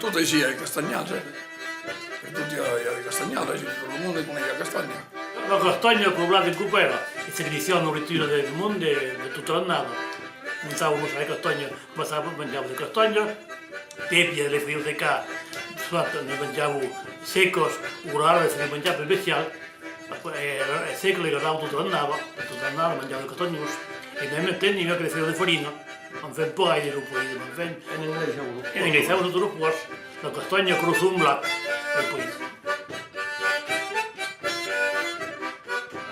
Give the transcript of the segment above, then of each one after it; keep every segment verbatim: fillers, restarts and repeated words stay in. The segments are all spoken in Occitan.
Tot aicí i a castanhals, eh? Pertot i a, i a castanhals, aicí tot lo monde coneis la castanha. La castanha, lo blat de copèra, e se cresiá nouritura del monde de tota l'annada. Començava a amassar de castanha, amassava, manjava de castanha, pèpia, le fasiá secar, soit ne manjava secas, o rara, le fasiá manjar pel bestial. Après, eh, e seca le gardava tota l'annada, tota l'annada manjava de castanhons. E mème temps, n'i aviá que le fasiá de farina. Enfin, pas gaire, lo país, enfin. E n'engraissava lo, e n'engraissava tot lo pòrc. La castanha, aquò son blat, lo país.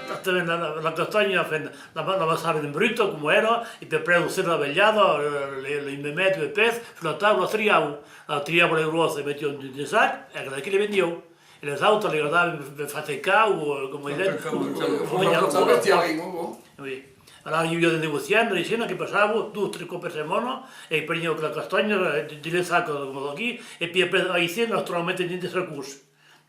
Exactament, la, la, la castanha, enfin, la, la amassavan en bruta, coma èra, e puèi après, lo ser de la velhada, eh, le, le memet, le pèth, sus la taula, la triavan. La triavan, le gròs, le metián dins un sac, e aquel aquí le vendián. E las autras le gardavan per, per far secar o, eh, coma disen, o, o, o, o, o, o, o, oui. Alara, i aviá de negociants, de gent que passava dos, tres còps per setmana e preniá la castanha, eh, dins, dins le sac, coma aquí, e puèi après, aicí, naturalament, dins de sacons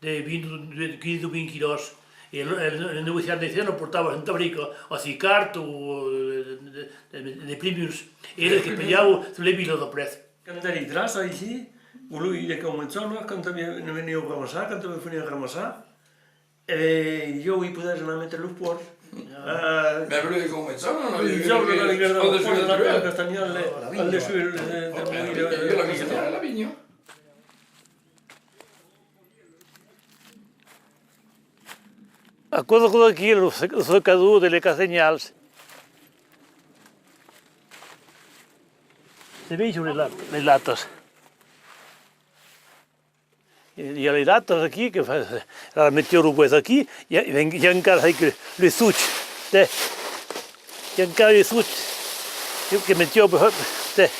de vint, de quinze o vint quilòs. E lo, el, le negociant d'aicí lo portava a Santa Brica, a Sicart o, eh, de, de, de, de Primurs. E eles que pediavan sus le vila d'après. Quand èri gras aicí, voloi de Caumençon, quand ne veniá ramassar, quand me veniá ramassar, e jo i podèsse anar metre los pòrcs. Ah, mès voloi de Caumençon, non? Jo non li gardava pas la castanhal, al dessús de, de, de, de, la castanhal, la vinha. Aquò, aquò d'aquí, lo sec-, lo secador de les castanhals. Se vei sus les lat-, les latas. I a les latas aquí, que fa, la metiá lo boès aquí, i a, i a encara, sai que, le suc, tè. I a encara le suc, que, que metiá, tè.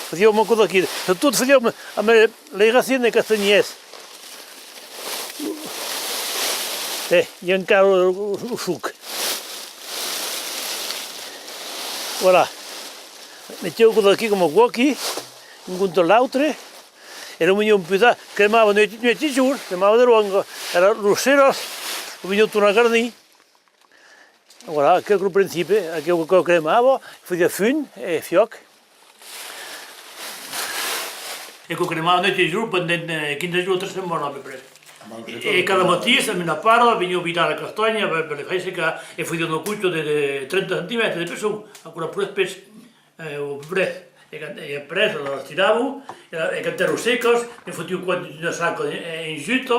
Fasiá un còp aquí, tot fasiá amb, amb les racines de castanhièrs. Tè, i a encara lo, lo, lo suc. Voilà. Metiá aquò aquí coma aquò aquí, un contra l'autre, e lo meniá empusar, cremava nuèit, nuèit e jorn, cremava de luènh, èra lo ser, lo meniá tornar garnir. Voilà, aquò lo principi, aquò, aquò cremava, fasiá fum e fiòc. E aquò cremava nuèit e jorn pendent, eh, quinze jorns, tres setmanas à peu près. E, e cada matin, amb una parra, veniá virar la castanha per, per le far secar, e fasiá una cocha de, de trenta centimètres d'espessor, aquò èra pro espés, eh, o peu près. E quand, e après, las tiravan, e, e quand èran secas, ne fotián quò dins una saca en, en juta,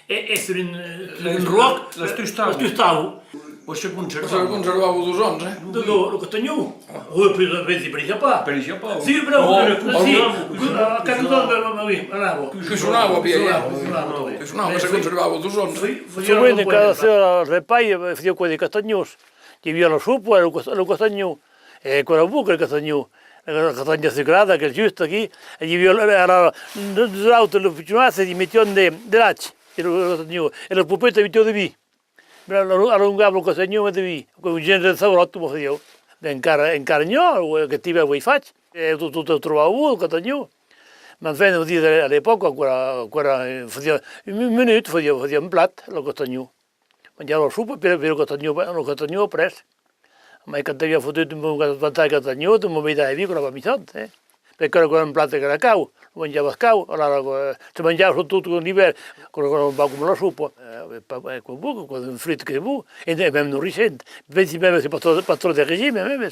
e, e sus un, sus un ròc, las tustavan. Las tustavan. O se conservava. O se conservava dos ans, eh? Non, non, lo castanhon. Oui, pensi, pensi pas. Pensi pas. Si, bravo, si, a qualque temps, oui, bravo. Que sonava, bien, eh? Que sonava, oui. Que sonava, se conservava dos ans. Sovent, cada ser al repais, eh, fasiá quò de castanhons. I aviá la sopa, lo cas-, lo castanhon. E aquò èra bon, aquel castanhon. La castanha sucrada, aquel just aquí. E i aviá, ara, d'autres, los pichonasses, i metián de, de lach. E lo, lo castanhon. E las popetas, i metián de vin. Alongava lo castanhon amb de vin, un genre de sabròt, coma fasián. Encara, encara n'i a, o que tibe avui fach, e tot, tot o trobava bon, lo castanhon. Mès enfin, o dire, a l'epòca, aquò èra, aquò èra, eh, fasiá un menut, fasiá, fasiá un plat, lo castanhon. Manjava la sopa, per, per lo castanhon, lo castanhon après. Mai quand aviá fotut un bon pantal castanhon, un bon veire de vin, aquò èra pas missant, eh. Perque aquò èra un plat qu'èra caud, lo manjavas caud, alara, eh, se manjava surtot l'ivèrn, aquò, aquò èra un pauc coma la sopa, eh, pas, eh, aquò bon, aquò es un fruit qu'es bon, e, e mème nourissent. Pensi mème, se pas tròp, pas tròp de regime, mème,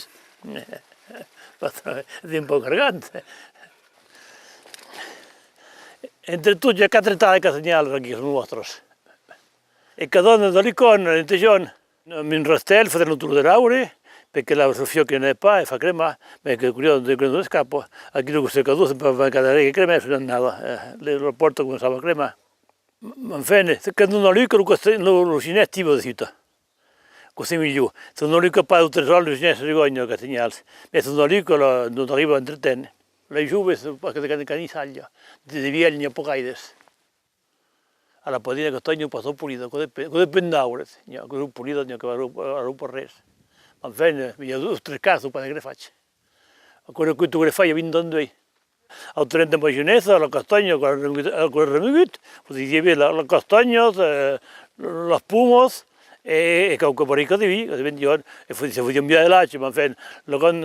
pas tròp, es un pauc cargant. Entre tot, i a quatre ectaras de castanhals aquí, los nòstres. E cadun a de licòrn, entre jorn. Amb un rastèl, fasián lo torn de l'arbre, perque l'arbre se fiòca n'es pas, e fa cremar, mès que curiós, de que non escapa. Aquí lo secador, se pas mancar de res que cremèsse una annada, eh, le, la pòrta començava a cremar. M-, enfin, se, quand dona luc, lo castell, lo, lo ginès tiba de suita. Aquò es milhor. Se dona luc pas d'autres ans, lo ginès se gònha, castanhals. Mès se dona luc, la, non arriba a entreténer. Les joves, pas que de can-, canissalha, de, de vièlhs, n'i a pas gaires. A la padina que tònha pas tròp polida, aquò depen, aquò depen d'aures. N'i a que son polidas, n'i a que son, a son pas res. Enfin, eh, i a dos, tres cases, pas de grefach. Aquò èra que tot grefat i a vint ans d'uèi. Autrament, en ma joinessa, la castanha, aquò èra remogut, aquò èra remogut. Vos disiá ben, la, la castanha, eh, las pomas, e, e quauqua barrica de vin, que vendián, e fo-, se fasián bien de lach, mas enfin, lo, quand,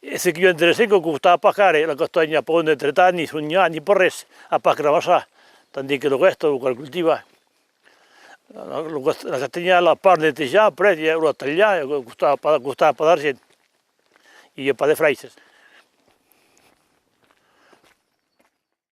e ce qui est intéressant, que costava pas car, la castanha, pas de tretar, ni sonhar, ni pas res, a pas cramassar, tandis que lo rèsta, lo cal cultivar. La, lo, la castanha, la part netejar, après, e la talhar, e costava pas, costava pas d'argent. I a pas de fraisses.